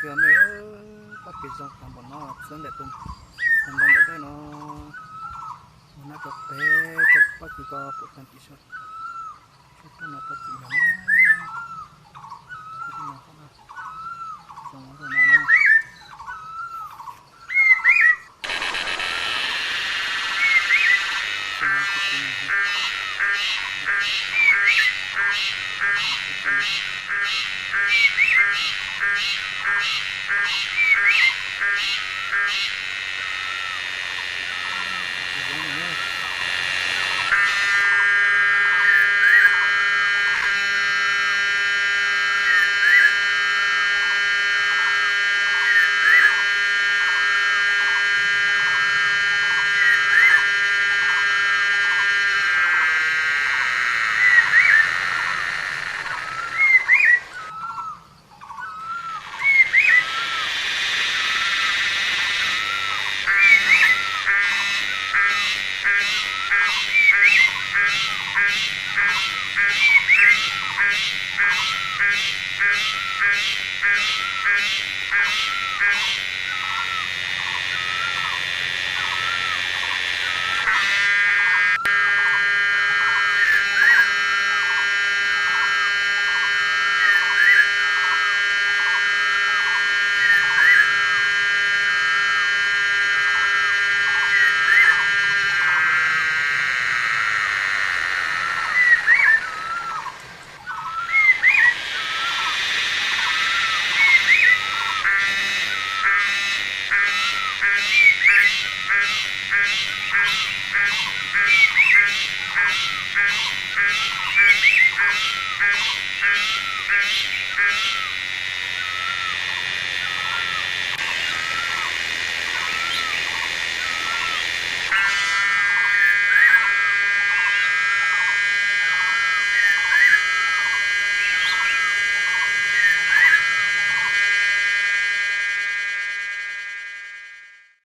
Yog nej, pob kws zoo tag npaum no txog ntawm tus ntoo dawb dawb no, ua nab rau peb cov pob kws ko pum tag tim saum no, pob kws yog no, zoo zoo no.